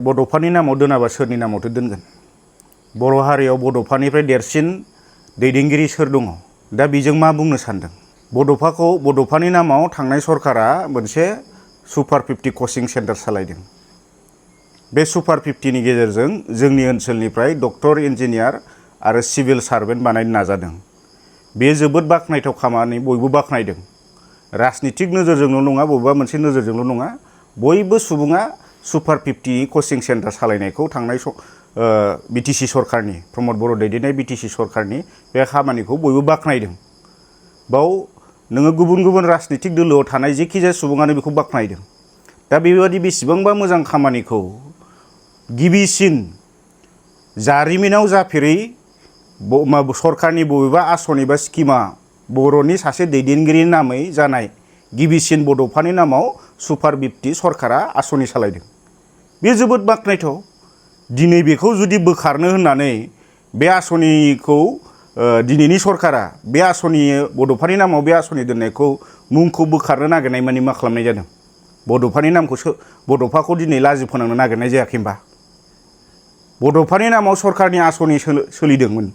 बड'फानि नामाव दोनाबा सोरनि नामावथो दोनगोन बर' हारियाव बड'फानिफ्राय देरसिन दैदेनगिरि सोर दङ दा बेजों मा बुंनो सानदों बड'फानि नामाव थांनाय सरकारा मोनसे सुपार 50 कोचिं सेन्टार सालायदों बे सुपार 50 नि गेजेरजों जोंनि ओनसोलनिफ्राय डक्टर इन्जिनियार आरो सिभिल सार्भेन्ट बानायनो नाजादों बे जोबोद बाखनायथाव खामानि बयबो बाखनायदों राजनीतिक नोजोरजोंल' नङा बबेबा मोनसे नोजोरजोंल' नङा बयबो सुबुङा सुपार 50 कोचिं सेन्टार सालायनायखौ थांनाय बिटिसि सरकारनि प्रमद बर' दैदेननाय बिटिसि सरकारनि बे खामानिखौ बयबो बाखनायदों बाव नोङो गुबुन गुबुन राजनीतिक दोलोआव थानाय जेखिजाया सुबुङानो बेखौ बाखनायदों दा बेबादि बेसेबांबा मोजां खामानिखौ गिबिसिन जारिमिनाव जाफेरै सरकारनि बबेबा आसनि बा स्किमा बर'नि सासे दैदेनगिरि नामै जानाय गिबिसिन बड'फानि नामाव सुपार 50 सरकारा आसनि सालायदों बे जोबोद बाखनायथाव दिनै बेखौ जुदि बोखारनो होननानै बे आसनिखौ दिनैनि सरकारा बे आसनि बड'फानि नामाव बे आसनि दोननायखौ मुंखौ बोखारनो नागिरनाय माने मा खालामनाय जादों बड'फानि नामखौ बड'फाखौ दिनै लाजि फोनांनो नागिरनाय जायाखै होनबा बड'फानि नामाव सरकारनि आसनि सोलिदोंमोन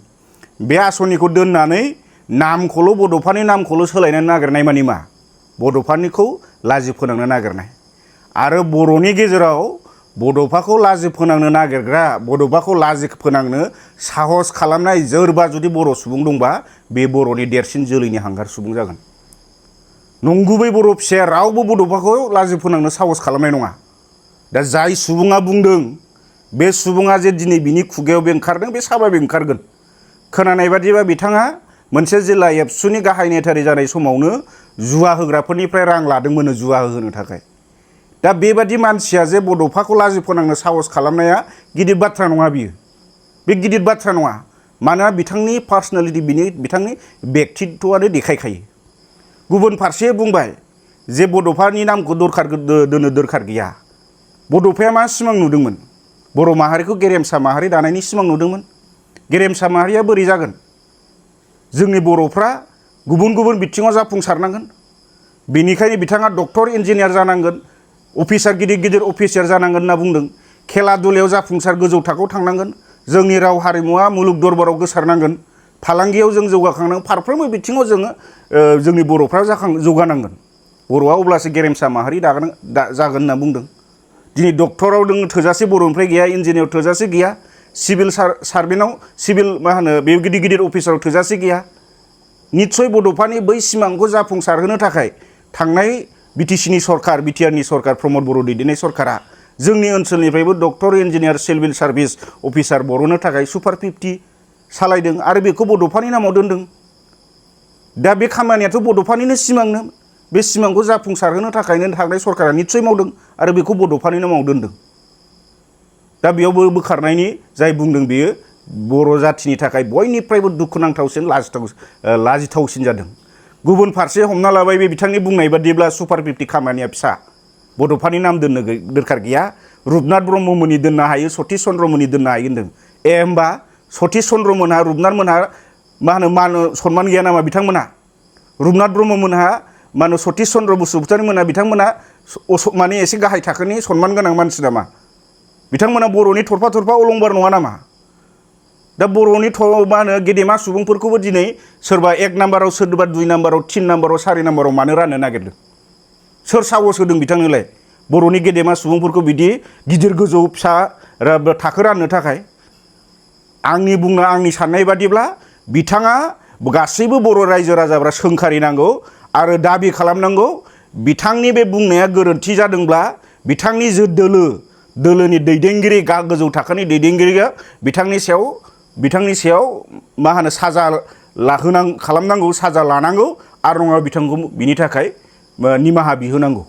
बे आसनिखौ दोननानै नामखौल' बड'फानि नामखौल' सोलायनो नागिरनाय माने मा बड'फानिखौ लाजि फोनांनो नागिरनाय आरो बर'नि गेजेराव बड'फाखौ लाजि फोनांनो नागिरग्रा बड'फाखौ लाजि फोनांनो साहस खालामनाय जोरबा जुदि बर' सुबुं दंबा बे बर'नि देरसिन जोलैनि हांगार सुबुं जागोन नंगुबै बर' फिसाया रावबो बड'फाखौ लाजि फोनांनो साहस खालामनाय नङा दा जाय सुबुङा बुंदों बे सुबुङा जे दिनै बिनि खुगायाव बे ओंखारदों बे साबाबे ओंखारगोन खोनानाय बादिबा बिथाङा मोनसे जिल्ला एबसुनि गाहाय नेथारि जानाय समावनो जुवा होग्राफोरनिफ्राय रां लादोंमोन जुवा होनो थाखाय दा बेबादि मानसिया जे बड'फाखौ लाजि फोनांनो साहस खालामनाया गिदिर बाथ्रा नङा बियो बे गिदिर बाथ्रा नङा मानोना बिथांनि पार्सनेलिटि बिथांनि व्यक्तित्वआनो देखायखायो गुबुन फारसे बुंबाय जे बड'फानि नामखौ दोनो दरखार गैया बड'फाया मा सिमां नुदोंमोन बर' माहारिखौ गेरेमसा माहारि दानायनि सिमां नुदोंमोन गेरेमसा माहारिया बोरै जागोन जोंनि बर'फ्रा गुबुन गुबुन बिथिङाव जाफुंसारनांगोन बेनिखायनो बिथाङा डक्टर इन्जिनियार जानांगोन अफिसार गिदिर गिदिर अफिसार जानांगोन होनना बुंदों खेला दुलायाव जाफुंसार गोजौ थाखोआव थांनांगोन जोंनि राव हारिमुवा मुलुग दरबाराव गोसारनांगोन फालांगियाव जों जौगाखांनांगोन फारफ्रोमबो बिथिङाव जोङो जोंनि बर'फ्रा जौगानांगोन बर'आ अब्लासो गेरेमसा माहारि जागोन होनना बुंदों दिनै डक्टराव जों थोजासे बर'निफ्राय गैया इन्जिनियार थोजासे गैया सिभिल सार्भेन्टआव सिभिल मा होनो बे गिदिर गिदिर अफिसाराव थोजासे गैया निस्सय बड'फानि बै सिमांखौ जाफुंसारहोनो थाखाय थांनाय बिटिसिनि सरकार बिटिआरनि सरकार प्रमद बर' दैदेननाय सरकारा जोंनि ओनसोलनिफ्रायबो doctor engineer civil service officer बर'नो थाखाय सुपार 50 सालायदों आरो बेखौ बड'फानि नामाव दोनदों दा बे खामानियाथ' बड'फानिनो सिमांनो बे सिमांखौ जाफुंसारहोनो थाखायनो थांनाय सरकारा निस्सय मावदों आरो बेखौ बड'फानि नामाव दोनदों दा बेयावबो बोखारनायनि जाय बुंदों बेयो बर' जाथिनि थाखाय बयनिफ्रायबो दुखुनांथावसिन लाजिथावसिन जादों गुबुन फारसे हमना लाबाय बे बिथांनि बुंनाय बादिब्ला सुपार 50 खामानिया फिसा बड'फानि नाम दोननो दरखार गैया रुपनाथ ब्रह्ममोननि दोननो हायो सतीश चन्द्रमोननि दोननो हायो होनदों होमबा सतीश चन्द्रमोनहा रुपनाथ मोनहा मा होनो सनमान गैया नामा बिथांमोनहा रुपनाथ ब्रह्ममोनहा मा होनो सतीश चन्द्र बसुमतारी मोनहा बिथांमोना माने एसे गाहाय थाखोनि सनमान गोनां मानसि नामा बिथांमोना बर'नि थरफा थरफा अलंबार नङा नामा दा बर'नि मा होनो गेदेमा सुबुंफोरखौबो दिनै सोरबा 1 नाम्बाराव सोरबा 2 नाम्बाराव 3 नाम्बाराव 4 नाम्बाराव मानो राननो नागिरदों सोर साहस होदों बिथांनोलाय बर'नि गेदेमा सुबुंफोरखौ बिदि गिदिर गोजौ फिसा थाखो राननो थाखाय आंनि साननाय बादिब्ला बिथाङा गासैबो बर' रायजो राजाफ्रा सोंखारिनांगौ आरो दाबि खालामनांगौ बिथांनि बे बुंनाया गोरोन्थि जादोंब्ला बिथांनि जे दोलोनि दैदेनगिरि गोजौ थाखोनि दैदेनगिरिया बिथांनि सायाव मा होनो साजा खालामनांगौ साजा लानांगौ आरो नङाबा बिथांखौ बिनि थाखाय निमाहा बिहोनांगौ